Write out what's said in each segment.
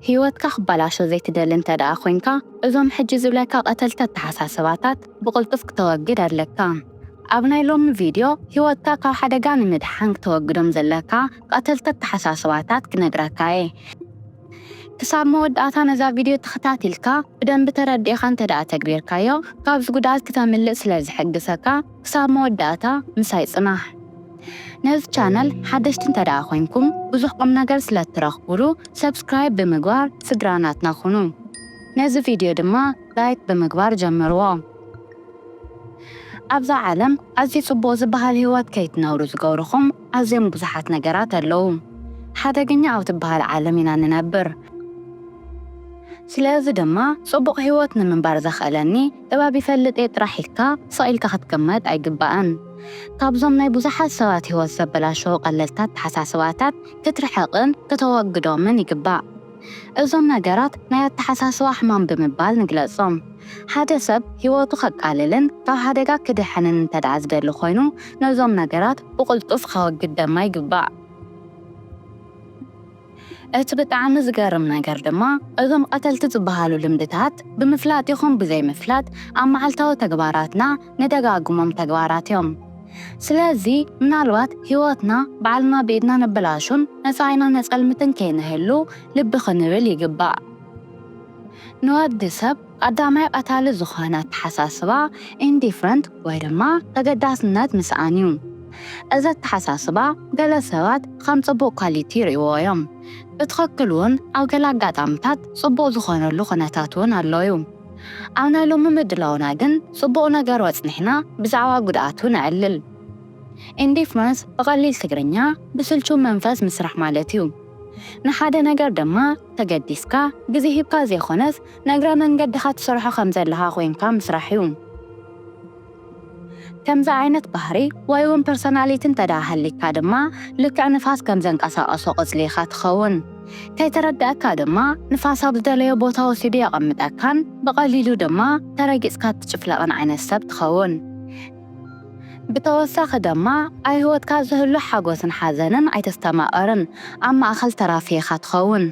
ህይወትካ ክበላሾ ዘይትደሊ እንተ ደኣ ኮይንካ፣ እዞም ሕጂ ዝብለካ ቀተልቲ ኣተሓሳስባታት ብቕልጡፍ ክተወግድ ኣለካ። ኣብ ናይ ሎሚ ቪድዮ፣ ህይወትካ ካብ ሓደጋ ንምድሓን ክተወግዶም ዘለካ ቀተልቲ ኣተሓሳስባታት ክነግረካ እየ። ክሳብ መወዳእታ ነዛ ቪድዮ ተኸታቲልካ ብደንቢ ተረዲእኻ እንተ ደኣ ተግቢርካዮ፣ ካብዚ ጉድኣት ክተምልጥ ስለ ዝሕግዘካ፣ ክሳብ መወዳእታ ምሳይ ጽናሕ። ነዚ ቻነል ሓደሽቲ እንተ ደኣ ኮይንኩም፣ ብዙሕ ቁም ነገር ስለ እትረኽቡሉ፣ ሰብስክራይብ ብምግባር ስድራ ናትና ኩኑ። ነዚ ቪድዮ ድማ ላይክ ብምግባር ጀምርዎ። ኣብዛ ዓለም ኣዝዩ ጽቡቕ ዝበሃል ህይወት ከይትነብሩ ዝገብርኹም ኣዝዮም ብዙሓት ነገራት ኣለዉ። ሓደገኛ ኣብ ትበሃል ዓለም ኢና ንነብር። ስለዚ ድማ ጽቡቕ ህይወት ንምንባር ዘኽእለኒ ጥበብ ይፈልጥ እየ ጥራሕ ኢልካ ስቕ ኢልካ ክትቅመጥ ኣይግባእን። ካብዞም ናይ ብዙሓት ሰባት ህይወት ዘበላሸዉ ቀለልታት ኣተሓሳስባታት ክትርሕቕን ክተወግዶምን ይግባእ። እዞም ነገራት ናይ ኣተሓሳስባ ሕማም ብምባል ንግለጾም። ሓደ ሰብ ህይወቱ ከቃልልን ካብ ሓደጋ ክድሕንን እንተ ደኣ ዝደሊ ኮይኑ፣ ነዞም ነገራት ብቕልጡፍ ከወግድ ደማ ይግባእ። እቲ ብጣዕሚ ዝገርም ነገር ድማ፣ እዞም ቀተልቲ ዝበሃሉ ልምድታት ብምፍላጥ ይኹን ብዘይምፍላጥ ኣብ መዓልታዊ ተግባራትና ንደጋግሞም ተግባራት እዮም። ስለዚ፣ ምናልባት ህይወትና ባዕልና ብኢድና ነበላሹን መጻኢና ነጸልምትን ከይንህሉ ልቢ ክንብል ይግባእ። ንወዲ ሰብ ቀዳማይ ቀታሊ ዝኾነ ኣተሓሳስባ ኢንዲፍረንት ወይ ድማ ተገዳስነት ምስኣን እዩ። እዚ ኣተሓሳስባ ገለ ሰባት ከም ጽቡቕ ኳሊቲ ይርእይዎ እዮም። ብትኽክል እውን ኣብ ገለ ኣጋጣምታት ጽቡቕ ዝኾነሉ ኩነታት እውን ኣሎ እዩ። ኣብ ናይ ሎሚ ምድላውና ግን ጽቡቕ ነገሩ ኣጽኒሕና ብዛዕባ ጉድኣቱ ነዕልል። ኢንዲፍረንስ ብቐሊል ትግርኛ ብስልቹ መንፈስ ምስራሕ ማለት እዩ። ንሓደ ነገር ድማ ተገዲስካ ግዜ ሂብካ ዘይኮነስ ንእግረ መንገድኻ ትሰርሖ ከም ዘለኻ ኮይንካ ምስራሕ እዩ። ከምዚ ዓይነት ባህሪ ወይ እውን ፐርሶናሊቲ እንተ ደኣ ሃሊካ ድማ ልክዕ ንፋስ ከም ዘንቀሳቐሶ ቆጽሊ ኢኻ ትኸውን። ከይተረድኣካ ድማ ንፋስ ኣብ ዝደለዮ ቦታ ወሲዱ የቐምጠካን ብቐሊሉ ድማ ተረጊጽካ እትጭፍለቕን ዓይነት ሰብ ትኸውን። ብተወሳኺ ድማ ኣብ ህይወትካ ዝህሉ ሓጎስን ሓዘንን ኣይተስተማቕርን፣ ኣብ ማእከል ተራፊ ኢኻ ትኸውን።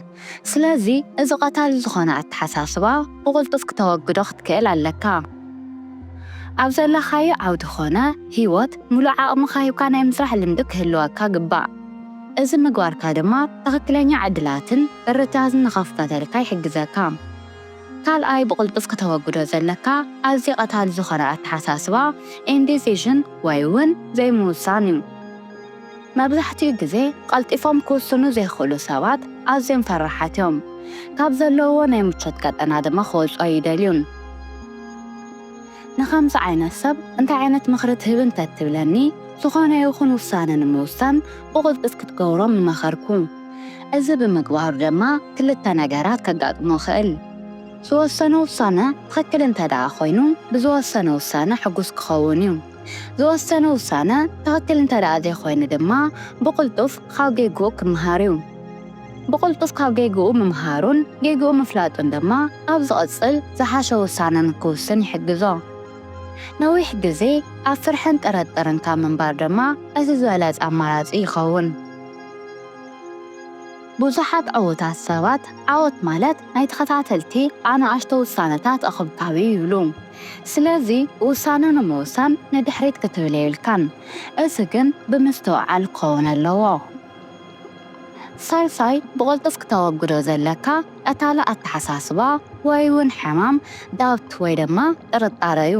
ስለዚ እዚ ቀታሊ ዝኾነ ኣተሓሳስባ ብቕልጡፍ ክተወግዶ ክትክእል ኣለካ። ኣብ ዘለኻዮ ዓውዲ ኾነ ህይወት ምሉእ ዓቕምኻ ሂብካ ናይ ምስራሕ ልምዲ ክህልወካ ግባእ። እዚ ምግባርካ ድማ ትኽክለኛ ዕድላትን እርታትን ንኸፍተተልካ ይሕግዘካ። ካልኣይ ብቕልጡፍ ክተወግዶ ዘለካ ኣዝዩ ቀታሊ ዝኾነ ኣተሓሳስባ ኢንዲሲዥን ወይ እውን ዘይምውሳን እዩ። መብዛሕትኡ ግዜ ቀልጢፎም ክውስኑ ዘይኽእሉ ሰባት ኣዝዮም ፈራሓት እዮም። ካብ ዘለውዎ ናይ ምቾት ቀጠና ድማ ክወጹ ኣይደልዩን። ንኸምዚ ዓይነት ሰብ እንታይ ዓይነት ምኽሪ ትህብ እንተትብለኒ፣ ዝኾነ ይኹን ውሳነ ንምውሳን ብቕልጡፍ ክትገብሮ ምመኸርኩ። እዚ ብምግባሩ ድማ ክልተ ነገራት ከጋጥሞ ይኽእል። ዝወሰኖ ውሳነ ትኽክል እንተ ደኣ ኮይኑ፣ ብዝወሰኖ ውሳነ ሕጉስ ክኸውን እዩ። ዝወሰኖ ውሳነ ትኽክል እንተ ደኣ ዘይኮይኑ ድማ፣ ብቕልጡፍ ካብ ጌግኡ ክመሃር እዩ። ብቕልጡፍ ካብ ጌግኡ ምምሃሩን ጌግኡ ምፍላጡን ድማ፣ ኣብ ዝቕጽል ዝሓሸ ውሳነ ንክውስን ይሕግዞ። ነዊሕ ግዜ ኣብ ፍርሕን ጥርጥርን ካብ ምንባር ድማ፣ እዚ ዝበለጸ ኣማራጺ ይኸውን። ብዙሓት ዕዉታት ሰባት፣ ዓወት ማለት ናይ ተኸታተልቲ ኣናእሽቶ ውሳነታት ኣኹብካቢ ይብሉ። ስለዚ፣ ውሳነ ንምውሳን ንድሕሪት ክትብል የብልካን። እዚ ግን ብምስትውዓል ክኸውን ኣለዎ። ሳልሳይ፣ ብቕልጡፍ ክተወግዶ ዘለካ ቀታሊ ኣተሓሳስባ ወይ እውን ሕማም ዳውት ወይ ድማ ጥርጣረ እዩ።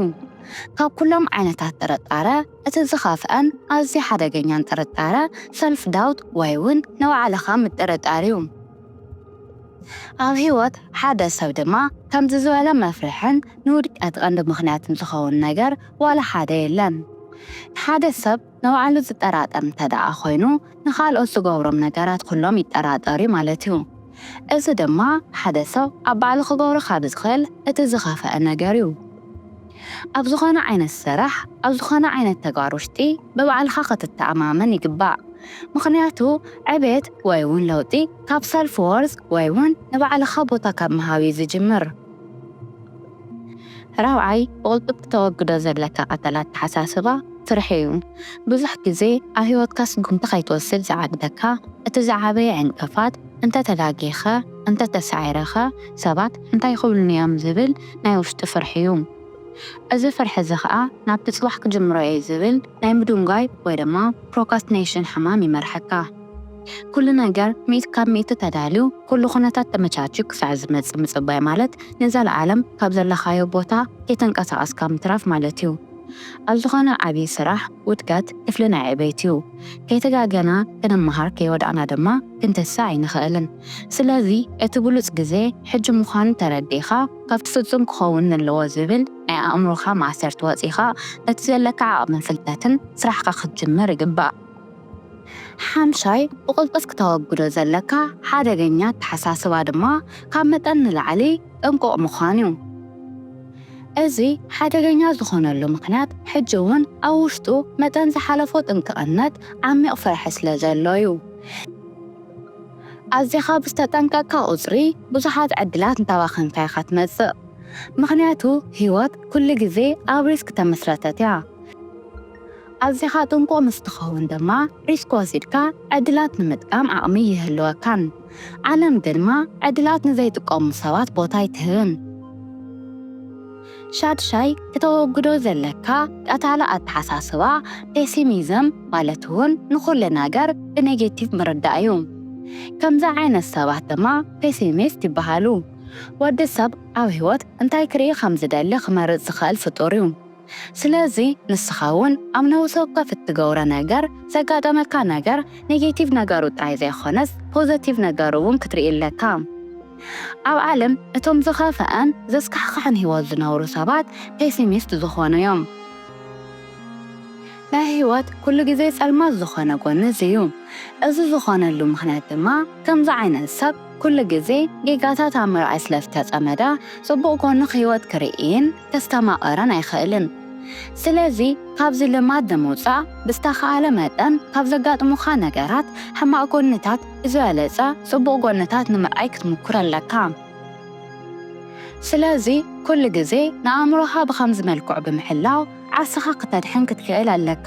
ካብ ኩሎም ዓይነታት ጥርጣረ፣ እቲ ዝኸፍአን ኣዝዩ ሓደገኛን ጥርጣረ ሰልፍ ዳውት ወይ እውን ንባዕልኻ ምጥርጣር እዩ። ኣብ ህይወት ሓደ ሰብ ድማ ከምዚ ዝበለ መፍርሕን ንውድቀት ቀንዲ ምኽንያትን ዝኸውን ነገር ዋላ ሓደ የለን። ሓደ ሰብ ንባዕሉ ዝጠራጠር እንተ ደኣ ኮይኑ፣ ንኻልኦት ዝገብሮም ነገራት ኩሎም ይጠራጠር እዩ ማለት እዩ። እዚ ድማ ሓደ ሰብ ኣብ ባዕሉ ክገብሮ ካብ ዝኽእል እቲ ዝኸፍአ ነገር እዩ። ኣብ ዝኾነ ዓይነት ስራሕ፣ ኣብ ዝኾነ ዓይነት ተግባር ውሽጢ ብባዕልኻ ክትተኣማመን ይግባእ። ምኽንያቱ ዕቤት ወይ እውን ለውጢ ካብ ሰልፍ ዎርዝ ወይ እውን ንባዕልኻ ቦታ ካብ ምሃብ እዩ ዝጅምር። ራብዓይ፣ ብቕልጡፍ ክተወግዶ ዘለካ ቀታሊ ኣተሓሳስባ ፍርሒ እዩ። ብዙሕ ግዜ ኣብ ህይወትካ ስጉምቲ ከይትወስድ ዝዓግተካ እቲ ዝዓበየ ዕንቅፋት፣ እንተ ተጋጊኸ፣ እንተተሳዒረኸ ሰባት እንታይ ክብሉኒ እዮም ዝብል ናይ ውሽጢ ፍርሒ እዩ። እዚ ፍርሒ እዚ ኸኣ ናብቲ ጽባሕ ክጅምሮ እየ ዝብል ናይ ምድንጓይ ወይ ድማ ፕሮካስቲኔሽን ሕማም ይመርሐካ። ኩሉ ነገር ሚእቲ ካብ ሚእቲ ተዳልዩ፣ ኩሉ ኩነታት ተመቻችዩ ክሳዕ ዝመጽእ ምጽባይ ማለት ንዘለኣለም ካብ ዘለኻዮ ቦታ ከይተንቀሳቐስካ ምትራፍ ማለት እዩ። ኣብ ዝኾነ ዓብዪ ስራሕ ውድቀት ክፍሊ ናይ ዕቤት እዩ። ከይተጋገና ክንመሃር ከይወዳእና ድማ ክንተስእ ኣይንኽእልን። ስለዚ እቲ ብሉጽ ግዜ ሕጂ ምዃኑ ተረዲእኻ ካብቲ ፍጹም ክኸውን ኣለዎ ዝብል ናይ ኣእምሮኻ ማእሰርቲ ወጺኻ ነቲ ዘለካ ዓቕምን ፍልጠትን ስራሕካ ክትጅምር ይግባእ። ሓምሻይ ብቕልጡፍ ክተወግዶ ዘለካ ሓደገኛ ኣተሓሳስባ ድማ ካብ መጠን ንላዕሊ ጥንቁቕ ምዃን እዩ። እዚ ሓደገኛ ዝኾነሉ ምኽንያት ሕጂ እውን ኣብ ውሽጡ መጠን ዝሓለፎ ጥንቅቕነት ዓሚቕ ፍርሒ ስለ ዘሎ እዩ። ኣዚኻ ብዝተጠንቀቕካ ቁጽሪ ብዙሓት ዕድላት እንተባኸንካ ኢኻ ትመጽእ። ምኽንያቱ ህይወት ኩሉ ግዜ ኣብ ሪስክ ተመስረተት እያ። ኣዚኻ ጥንቁቕ ምስ ትኸውን ድማ ሪስክ ወሲድካ ዕድላት ንምጥቃም ዓቕሚ ይህልወካን። ዓለም ድማ ዕድላት ንዘይጥቀሙ ሰባት ቦታ ኣይትህብን። ሻድሻይ ክተወግዶ ዘለካ ቀታሊ ኣተሓሳስባ ፔሲሚዝም ማለት እውን ንኹሉ ነገር ብኔጌቲቭ ምርዳእ እዩ። ከምዚ ዓይነት ሰባት ድማ ፔሲሚስት ይበሃሉ። ወዲ ሰብ ኣብ ህይወት እንታይ ክርኢ ከም ዝደሊ ክመርጽ ዝኽእል ፍጡር እዩ። ስለዚ ንስኻ እውን ኣብ ነብሲ ወከፍ እትገብሮ ነገር ዘጋጠመካ ነገር ኔጌቲቭ ነገሩ ጥራይ ዘይኮነስ ፖዘቲቭ ነገሩ እውን ክትርኢ ኣለካ። ኣብ ዓለም እቶም ዝኸፍአን ዘስካሕክሕን ህይወት ዝነብሩ ሰባት ፔሲሚስት ዝኾኑ እዮም። ናይ ህይወት ኩሉ ግዜ ጸልማት ዝኾነ ጎኒ እዚ እዩ። እዚ ዝኾነሉ ምኽንያት ድማ ከምዚ ዓይነት ሰብ ኩሉ ግዜ ጌጋታት ኣብ ምርኣይ ስለ ዝተጸመደ ጽቡቕ ጎኑ ህይወት ክርእይን ከስተማቕርን ኣይኽእልን። ስለዚ ካብዚ ልማድ ንምውጻእ ብዝተኻእለ መጠን ካብ ዘጋጥሙኻ ነገራት ሕማቕ ጎንታት ብዝበለጸ ጽቡቕ ጎንታት ንምርኣይ ክትምኩር ኣለካ። ስለዚ ኩሉ ግዜ ንኣእምሮኻ ብኸምዚ መልክዑ ብምሕላው ዓርስኻ ክተድሕን ክትክእል ኣለካ።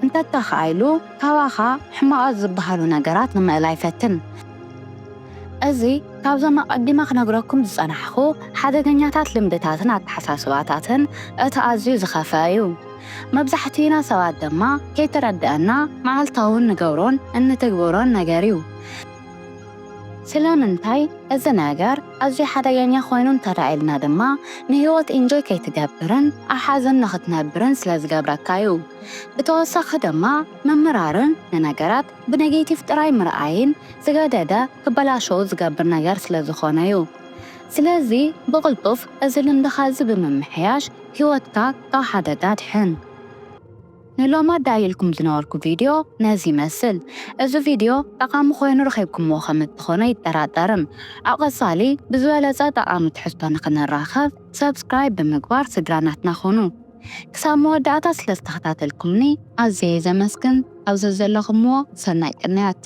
እንተተኻኢሉ ካባኻ ሕማቓት ዝበሃሉ ነገራት ንምእላይ ፈትን። እዚ ካብዞም ኣቐዲመ ክነግረኩም ዝጸናሕኹ ሓደገኛታት ልምድታትን ኣተሓሳስባታትን እቲ ኣዝዩ ዝኸፍአ እዩ። መብዛሕትኡና ሰባት ድማ ከይተረድአና መዓልታዊ እንገብሮን እንትግብሮን ነገር እዩ። ስለምንታይ እዚ ነገር ኣዝዩ ሓደገኛ ኮይኑ እንተረኣየልና ድማ ንህይወት ኢንጆይ ከይትገብርን ኣብ ሓዘን ንኽትነብርን ስለ ዝገብረካ እዩ። ብተወሳኺ ድማ ምምራርን ንነገራት ብኔጌቲቭ ጥራይ ምርኣይን ዝገደደ ክበላሸው ዝገብር ነገር ስለ ዝኾነ እዩ። ስለዚ ብቕልጡፍ እዚ ልምድኻ እዚ ብምምሕያሽ ህይወትካ ካብ ሓደጋ ድሕን። ንሎሚ ኣዳልየልኩም ዝነበርኩ ቪድዮ ነዚ ይመስል። እዚ ቪድዮ ጠቓሚ ኮይኑ ረኺብኩምዎ ከም እትኾኑ ኣይጠራጠርን። ኣብ ቀጻሊ ብዝበለጸ ጠቓሚ ትሕዝቶ ንኽንራኸብ ሰብስክራይብ ብምግባር ስድራ ናትና ኹኑ። ክሳብ መወዳእታ ስለ ዝተኸታተልኩምኒ ኣዝየ ዘመስግን። ኣብ ዘዘለኹምዎ ሰናይ ቅንያት።